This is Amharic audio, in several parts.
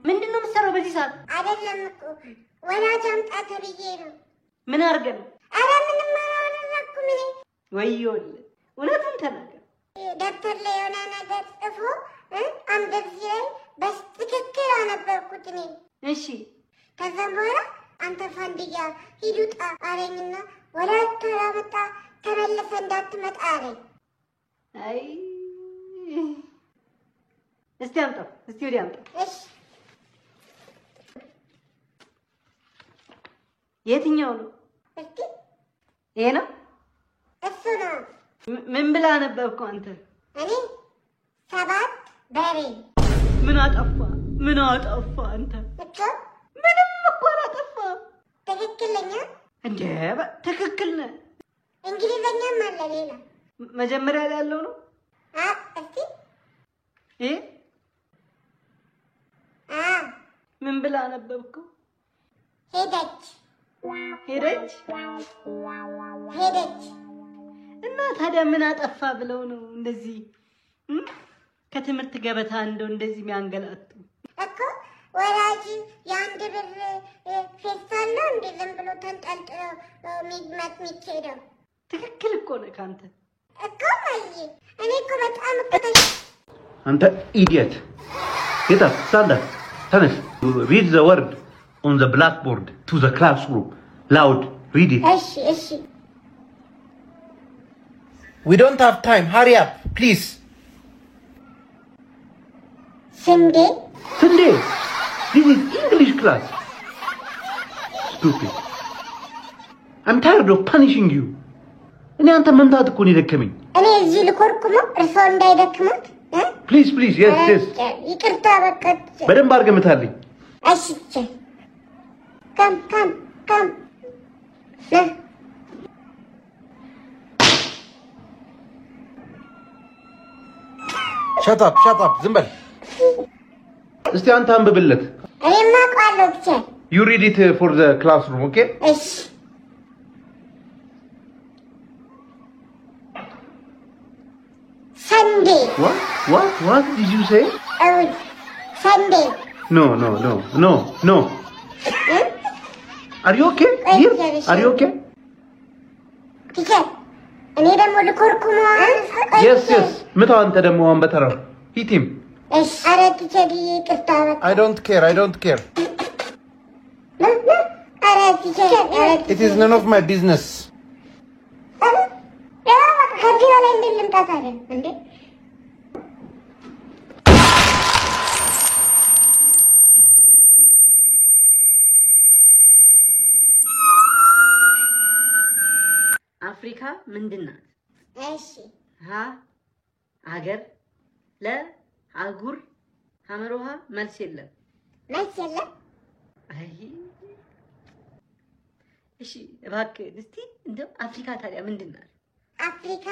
ምንድን ነው የምትሰራው በዚህ ሰዓት? አይደለም እኮ ወላጅ አምጣ ተብዬ ነው። ምን አድርገህ ነው? ኧረ ምንም አላደረኩም እኔ። ወዮልህ! እውነቱን ተናገር። ደብተር ላይ የሆነ ነገር ጽፎ አንብብ ሲለኝ በትክክል አነበብኩት እኔ። እሺ። ከዛም በኋላ አንተ ፋንድያ ሂድ ውጣ አለኝና ወላጅ ካላመጣ ተመልሰህ እንዳትመጣ አለኝ። አይ እስቲ አምጣው፣ እስቲ ወዲህ አምጣው። እሺ። የትኛው ነው? እስቲ ይሄ ነው? እሱ ነው። ምን ብለህ አነበብከው አንተ? እኔ 7 በሬ። ምን አጠፋ? ምን አጠፋ አንተ? እኮ ምንም እኮ አላጠፋም። ትክክለኛ እንዴ ትክክል ነህ። እንግሊዘኛም አለ ሌላ። መጀመሪያ ላይ ያለው ነው? እስቲ ይሄ? አ ምን ብለህ አነበብከው? ሄደች። ሄደች? ሄደች። እና ታዲያ ምን አጠፋ ብለው ነው እንደዚህ ከትምህርት ገበታ እንደው እንደዚህ የሚያንገላቱ? እኮ ወላጅ የአንድ ብር ፌስታል ነው እንዴ ዝም ብሎ ተንጠልጥሎ የሚኬደው? ትክክል እኮ ነህ ካንተ። እኮ ማዬ እኔ እኮ በጣም እኮ አንተ idiot get up, stand up, ተነስ። Read the word on the blackboard to the classroom loud, read it። እሺ እሺ። We don't have time. Hurry up, please. ስንዴ። ስንዴ። This is English class. Stupid. I'm tired of punishing you. እኔ አንተ መምታት እኮ ነው የደከመኝ። እኔ እዚህ ልኮርኩመው እርስዎ እንዳይደክሙት። Please please, yes yes። ይቅርታ በቃ። በደንብ አድርገህ ምታልኝ። እሺ come come come ና። Shut up, shut up. ዝም በል። እስቲ አንተ አንብብለት። እኔማ አውቀዋለሁ ብቻ። You read it for the classroom, okay? እሺ። Sunday። What what what did you say? እሑድ። Sunday። No no no no no. Are you okay? Here? Are you okay? Teacher እኔ ደግሞ ልኮርኩመው። Yes yes. ምታው አንተ ደግሞ አሁን በተራው hit him። እሺ። ኧረ teacher ይቅርታ በቃ። I don't care. I don't care. ኧረ teacher ኧረ It is none of my business. ከዚህ በላይ እንዴት ልምጣ ታዲያ እንዴ? አፍሪካ ምንድን ናት? እሺ። ሀ ሀገር፣ ለ አህጉር፣ ሐመር ውሃ መልስ የለም። መልስ የለም። አይ እሺ እባክህ እስቲ እንደው አፍሪካ ታዲያ ምንድን ናት? አፍሪካ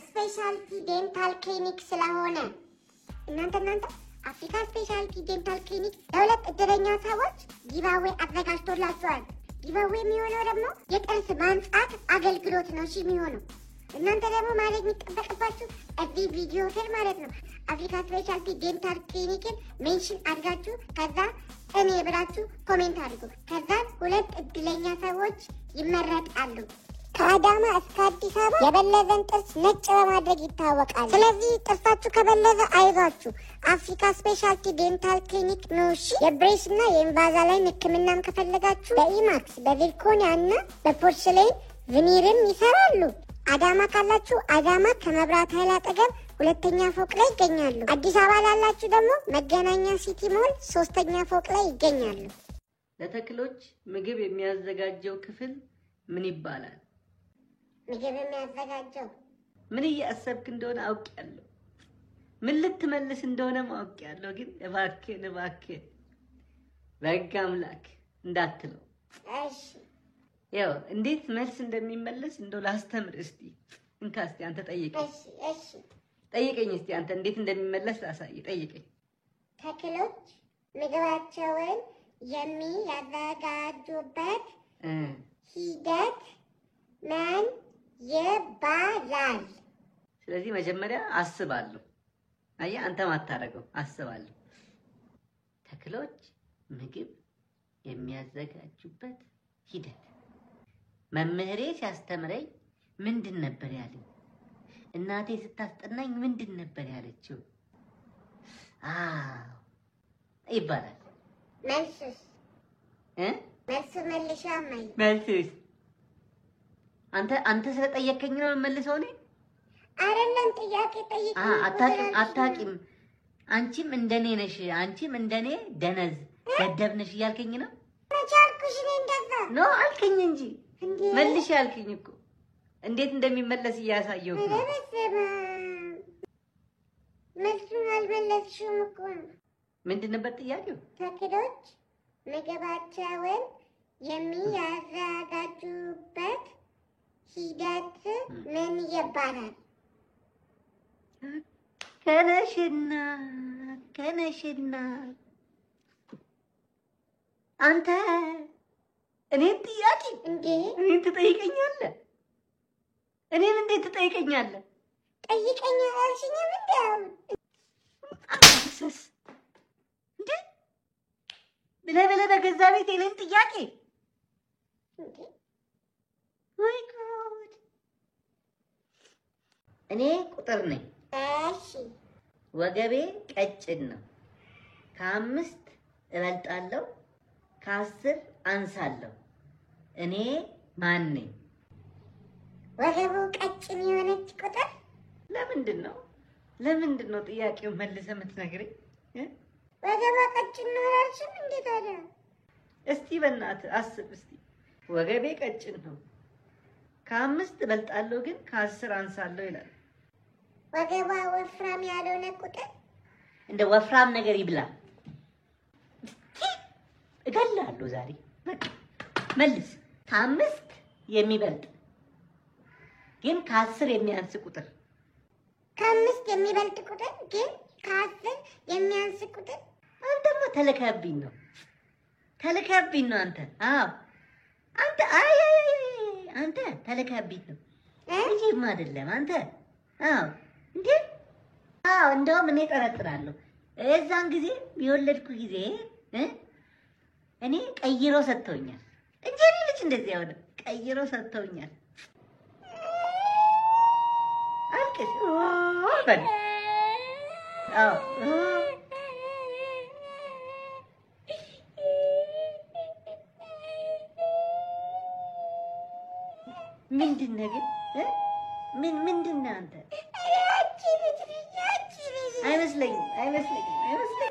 Specialty Dental Clinic ስለሆነ እናንተ እናንተ አፍሪካ Specialty Dental Clinic ለሁለት እድለኛ ሰዎች giveaway አዘጋጅቶላችኋል። Giveaway የሚሆነው ደግሞ የጥርስ ማንጻት አገልግሎት ነው። እሺ የሚሆነው እናንተ ደግሞ ማድረግ የሚጠበቅባችሁ እዚህ ቪዲዮ ስር ማለት ነው አፍሪካ Specialty Dental Clinic ን mention አድርጋችሁ ከዛ እኔ ብላችሁ comment አድርጉ። ከዛ ሁለት እድለኛ ሰዎች ይመረጣሉ። ከአዳማ እስከ አዲስ አበባ የበለዘን ጥርስ ነጭ በማድረግ ይታወቃል። ስለዚህ ጥርሳችሁ ከበለዘ አይዟችሁ፣ አፍሪካ Specialty Dental Clinic ነው። እሺ የ brace እና የ Invisalign ሕክምናም ከፈለጋችሁ በ Emax በ zirconia እና በ porcelain veneer ም ይሰራሉ። አዳማ ካላችሁ አዳማ ከመብራት ኃይል አጠገብ 2ኛ ፎቅ ላይ ይገኛሉ። አዲስ አበባ ላላችሁ ደግሞ መገናኛ City Mall 3ኛ ፎቅ ላይ ይገኛሉ። ለተክሎች ምግብ የሚያዘጋጀው ክፍል ምን ይባላል? ምግብ የሚያዘጋጀው ምን እያሰብክ እንደሆነ አውቄያለሁ። ምን ልትመልስ እንደሆነም አውቄያለሁ። ግን እባክህን እባክህን በሕግ አምላክ እንዳትለው። እሺ። ያው እንዴት መልስ እንደሚመለስ እንደው ላስተምር እስቲ። እንካ እስቲ አንተ ጠይቀኝ። እሺ እሺ። ጠይቀኝ እስቲ አንተ እንዴት እንደሚመለስ ላሳይ። ጠይቀኝ። ተክሎች ምግባቸውን የሚያዘጋጁበት ሂደት ምን ይባላል? ስለዚህ መጀመሪያ አስባለሁ። አየህ አንተ ማታረገው አስባለሁ። ተክሎች ምግብ የሚያዘጋጁበት ሂደት። መምህሬ ሲያስተምረኝ ምንድን ነበር ያለኝ? እናቴ ስታስጠናኝ ምንድን ነበር ያለችው? አዎ ይባላል። መልሱስ? መልሱ መልሻ እማዬ። መልሱስ አንተ ስለጠየከኝ ነው የምመልሰው እኔ? አይደለም ጥያቄ ጠይቀኝ። አታውቂም አታውቂም። አንቺም እንደኔ ነሽ፣ አንቺም እንደኔ ደነዝ ደደብ ነሽ እያልከኝ ነው? መቼ አልኩሽ እኔ እንደዛ? No አልከኝ እንጂ መልሽ ያልከኝ እኮ እንዴት እንደሚመለስ እያሳየሁህ ነው። መልሱን አልመለስሽም እኮ። ምንድን ነበር ጥያቄው? ተክሎች ምግባቸውን የሚያዘጋጁበት ሂደት ምን ይባላል? ከነሽና ከነሽና አንተ እኔን ጥያቄ እንዴ? እኔን ትጠይቀኛለህ? እኔን እንዴት ትጠይቀኛለህ? ጠይቀኝ አላልሽኝም እንዴ? አሁን እንዴ ብለህ ብለህ በገዛ ቤት እኔን ጥያቄ እንዴ? ወይ ጉድ! እኔ ቁጥር ነኝ። እሺ። ወገቤ ቀጭን ነው። ከ5 እበልጣለሁ፣ ከ10 አንሳለሁ። እኔ ማን ነኝ? ወገቡ ቀጭን የሆነች ቁጥር? ለምንድን ነው ጥያቄውን መልሰህ የምትነግረኝ? ወገቧ ቀጭን ነው አላልሽም እንዴ ታዲያ? እስቲ በእናትህ አስብ እስቲ። ወገቤ ቀጭን ነው፣ ከ5 እበልጣለሁ ግን ከ10 አንሳለሁ ይላል። ወገቧ ወፍራም ያልሆነ ቁጥር? እንደ ወፍራም ነገር ይብላ። እገላለሁ ዛሬ። በቃ መልስ። ከ5 የሚበልጥ ግን ከ10 የሚያንስ ቁጥር። ከ5 የሚበልጥ ቁጥር ግን ከ10 የሚያንስ ቁጥር? አንተማ ተልከህብኝ ነው፣ ተልከህብኝ ነው አንተ። አዎ አንተ አይ አይ አንተ ተልከህብኝ ነው። ልጄማ አይደለም አንተ። አዎ እንዴ? አዎ እንደውም እኔ ጠረጥራለሁ። እዛን ጊዜ የወለድኩ ጊዜ እኔ ቀይሮ ሰጥተውኛል እንጂ እኔ ልጅ እንደዚህ አይሆንም። ቀይሮ ሰጥተውኛል። አልቅሽ በል። አዎ ምንድን ነው ግን? ምንድን ነህ አንተ? አይመስለኝም አይመስለኝም አይመስለኝም።